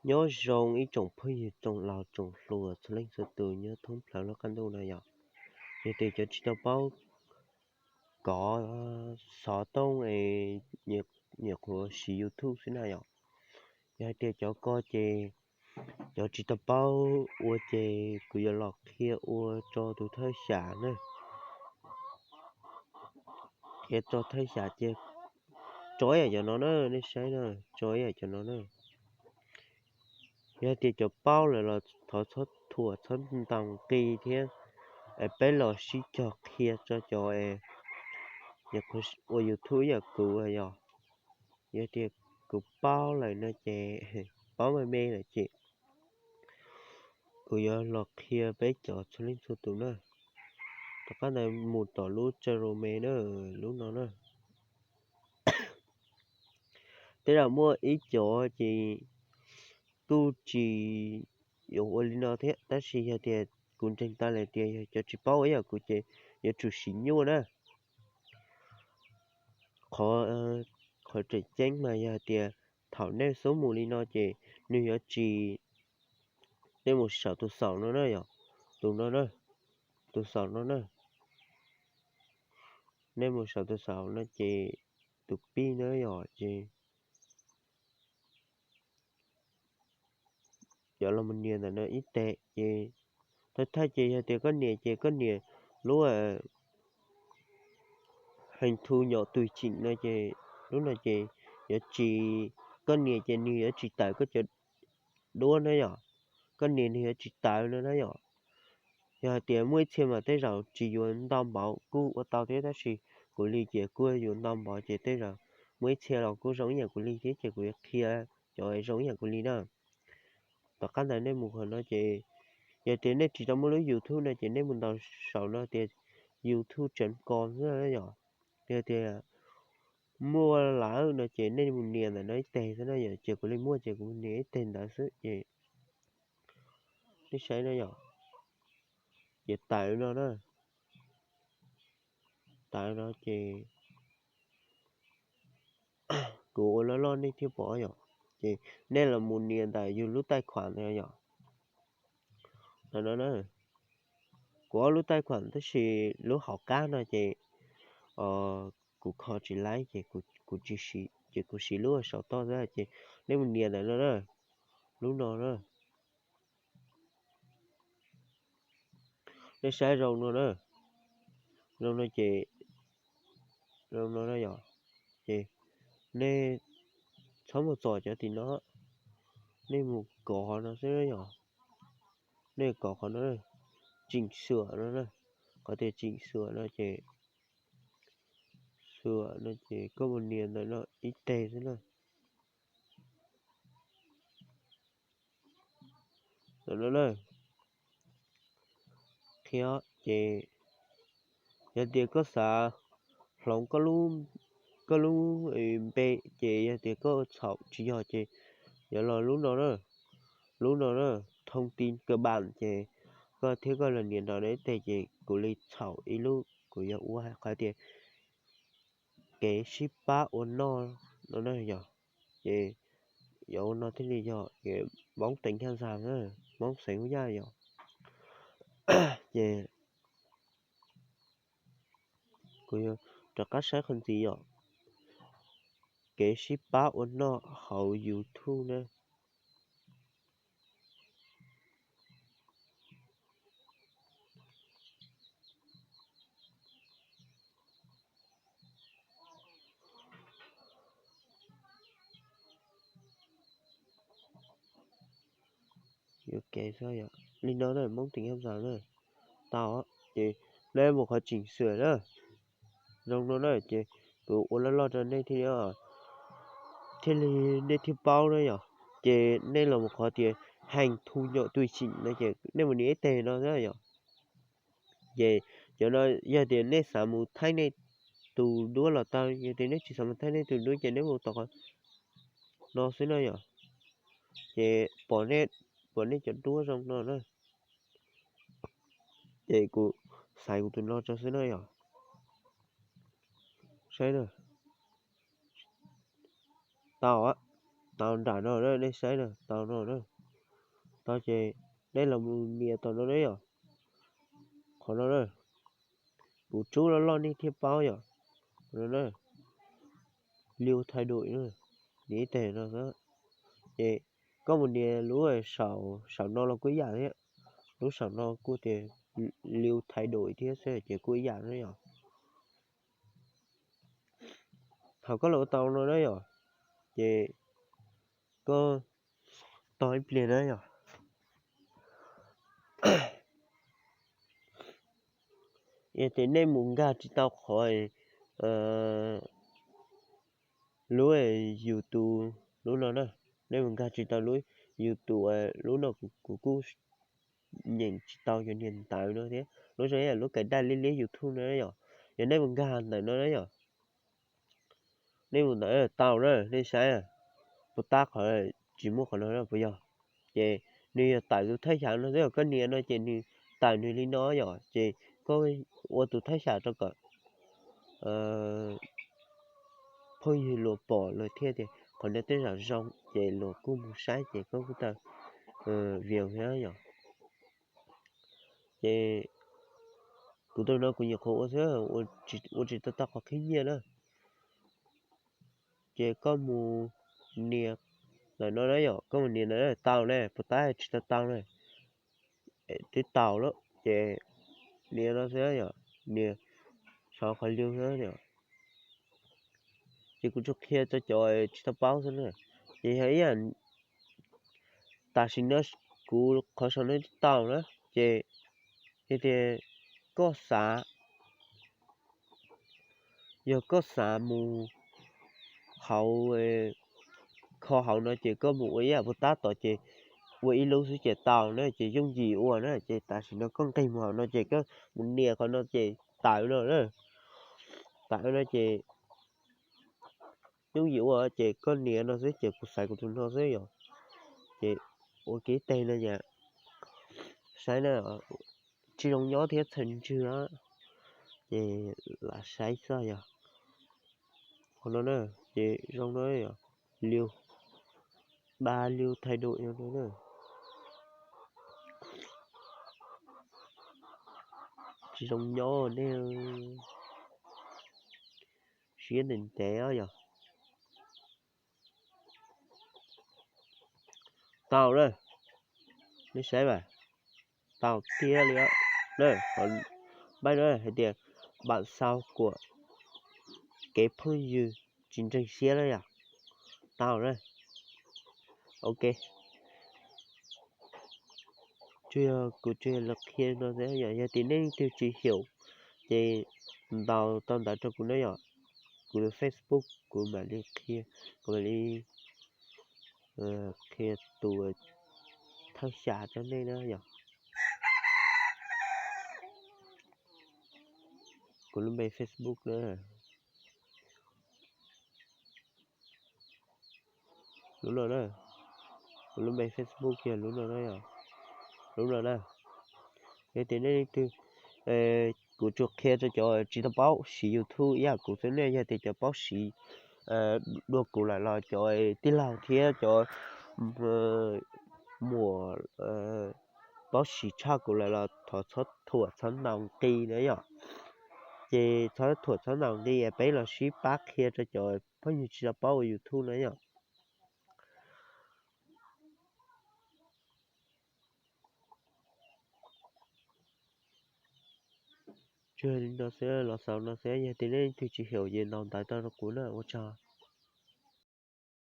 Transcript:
Nyob zoo ib tsoom phooj ywg tsoom laus tsoom hluas txhua leej txhua tus nyob thoob plaws lub qab ntuj no yom. Yog tias cov tsis tau paub kov xov tooj es nyuam qhuav siv YouTube xwb na yom. Yog hais tias cov ko ces cov tsis tau paub ua ces kuv yuav los qhia ua rau tus thawj xyam na. Qhia rau thawj xyam ces tso ib yam cov no na, nej saib na, tso ib yam cov no na. Yog tias cov paub lawm los thov txhob thuam txhob ntaus nqi thiab, es peb los sib cog qhia rau cov es ua YouTube ib yam kuv yom. Yog tias kuv paub lawm no ces, paub me me lawm ces kuv yuav los qhia peb cov txhua leej txhua tus na. Tom qab ntawd mus tom lub channel me na, lub no na. Tej zaum muaj ib cov ces kuj tsis yuav ua li no thiab, tab sis yog tias kuv ntseeg tau lawm tias yog cov tsis paub ib yam kuv ces yuav tsum sim nyuaj na. Qhov, qhov tseem ceeb mas yog tias thaum nej xub mus li no ces nws yuav tsis, nej mus saum tus xaum no na yom, tus no na, tus xaum no na. Nej mus saum tus xaum no ces tus pib na yom, ces yuav los mus nias ntawm no ib teg ces, thawj thawj ces yog tias koj nias ces koj nias lub heev thu nyom tug tsim no ces, lub no ces yuav tsis, koj nias ces nws yuav tsis tawm koj cov duab na yom. Koj nias nws yuav tsis tawm no na yom. Yog hais tias muaj ib txhia mas tej zaum tsis yuav ntau npaum kuj ua tau thiab, tab sis kuv li ces kuj yuav ntau npaum ces tej zaum muaj ib txhia los kuj zoo ib yam kuv li thiab ces kuv yuav qhia cov zoo ib yam kuv li na. Tom qab ntawd nej mus qhov no ces, yog tias nej tsis tau muaj lub YouTube no ces nej mus ntaus saum no tias YouTube chấm com xwb yom. Yog tias muaj lawm no ces nej mus nias ntawm no ib teg xwb na yom, ces kuv li muaj ces kuv nias ib teg ntawd xwb ces nej saib no yom, ces tawm no na, tawm no ces kuv ua loj loj nej thiaj pom yom. Ces nej los mus nias ntawm yus lub taij khuam ntawd yom. Kuv ob lub taij khuam tab sis lub hauv qab no ces kuv kho tsis laib ces kuv tsis siv, ces kuv siv lub saum toj xwb ces nej mus nias ntawm no na, lub no na. Nej saib zoo no na, zoo no ces, zoo no na yom, ces nej txhob mus txom cov tim no, nej mus kov qhov no xwb na yom. Nej kov qhov no, tseem xuam no na, qhov tias tseem xuam no ces, xuam no ces koj mus nias ntawm no ib teg xwb na. Ntawm no na, qhia ces yog tias koj xav hloov koj lub npe ces yog tias koj txhaum tsis yog ces yuav los lub no na, lub no na, thoob tij kawg npam ces koj thiab koj los nias nrog ib teg ces kuv li txhaum ib lub, kuv yuav ua qhov tias kev sib pab ua noj no na yom. Ces yuav ua no thiaj li yog kev Hmoob teev Yaj Zam na, Hmoob xeev Hub Yaj yom. Ces kuv yuav rov qab saib qhov ntxiv yom, kev sib pab ua noj hauv YouTube na. Yuav kev xwb yom, li no na, Hmoob teev Yaj Zam na, tau. Ces nej mus qhov tseem xuam na, zoo no na, ces kuv ua loj loj rau nej thiaj li, thiaj li nej thiaj paub na yom. Ces nej los mus qhov tias heev thu nyom tug tsim no ces nej mus nias ib teg no na yom. Ces cov no yog tias nej xav mus thaij nej tus duab los tau, yog tias nej tsis xav mus thaij nej tus duab ces nej mus tom qhov no xwb na yom. Ces pom nej, pom nej cov duab zoo no na. Ces kuv xaiv kuv tus no tso xwb na yom. Saib na. Tau, Tau nram no na, nej saib na, tau no na. Tau ces nej los mus nias tau no na yom. Qhov no na, kuv tsub loj loj nej thiaj paub yom. Qhov no na, liu thai dum, nias ib teg no xwb. Ces koj mus nias lub saum, saum no los kuj ib yam thiab. Lub saum no kuj tias liu thai dum thiab xwb ces kuj ib yam na yom. Thaum koj los ua tau no na yom, ces koj tos ib pliag na yom. Yog tias nej mus nkag tsis tau qhov lub YouTube lub no na, nej mus nkag tsis tau lub YouTube lub no, kuv kuj nyeem tsis tau cov niag ntawv no thiab. Lub zoo yam lub kais daj liab liab YouTube no na yom. Yog nej mus nkag ntawm no na yom, nej mus ntawm tau na, nej saib puas tab qhov tsis muaj qhov no na puas yog? Ces nws yog tawm tus thawj xyam no xwb, koj nias no ces nws tawm nws li no yom, ces koj ua tus thawj xyam rau kom phooj ywg luag pom luag thiaj tias qhov no tej zaum zoo ces luag kuj mus saib ces koj kuj tau view thiab yom. Ces kuv tus no kuv nyuam qhuav ua xwb, ua tsis tau tau qhov khib nyiaj na. Ces koj mus nias ntawm no na yom, koj mus nias ntawm no tau ne, puas tab tsis tau tau ne. Twb tau lawm ces nias no xwb yom, nias saum qhov liu xwb yom. Ces kuv tsuas qhia rau cov tsis tau paub xwb na. Ces yog ib yam tam sim no kuv qhov saum no twb tau na, ces yog tias koj xav, yog koj xav mus hauv, kho hauv no ces koj mus ua ib yam puas tab tom ces ua ib lub xwb ces tau na, ces yooj yim ua na. Ces tam sim no koj nqis mus hauv no ces koj mus nias qhov no ces tawm no na, tawm no ces yooj yim ua ces koj nias no xwb ces kuv xaiv kuv tus no xwb yom. Ces ua kev teg no yom, saib na, tsis zoo nyob thiab txhaws ntswg, ces lam saib xwb yom. Qhov no na, ces zoo no yom, liu, ba liu thais dum no na. Tsis zoo nyob nej, siab ntev ntev yom. Tau na, nej saib mas, tau tiag li na. Npaj na hais tias bạn sao của kev phooj ywg tsis ntseeg siab na yom. Tau na. Ok. Tsuas yog kuv tsuas yog los qhia no xwb yom, yog tias nej leej twg tsis hiểu ces ntaus tau ntawv rau kuv na yom. Kuv tus Facebook kuv mam li qhia, kuv mam li qhia tus thawj xya rau nej na yom. Kuv lub npe Facebook na, lub no na, kuv lub npe Facebook yog lub no na yom, lub no na. Yog tias nej leej twg, kuv tsuas qhia rau cov tsis tau paub siv YouTube ib yam kuv xwb ne, yog tias cov paub siv dua kuv lawm los cov tij laug thiab cov muam paub siv tshaj kuv lawm los thov txhob thuam txhob ntaus nqi na yom. Ces txhob thuam txhob ntaus nqi, peb los sib pab qhia rau cov phooj ywg tsis tau paub ua YouTube na yom. Tsuas li no xwb, los xaus no xwb, yog tias nej leej twg tsis hiểu ces ntaus ntawv tau rau kuv na, ua tsaug.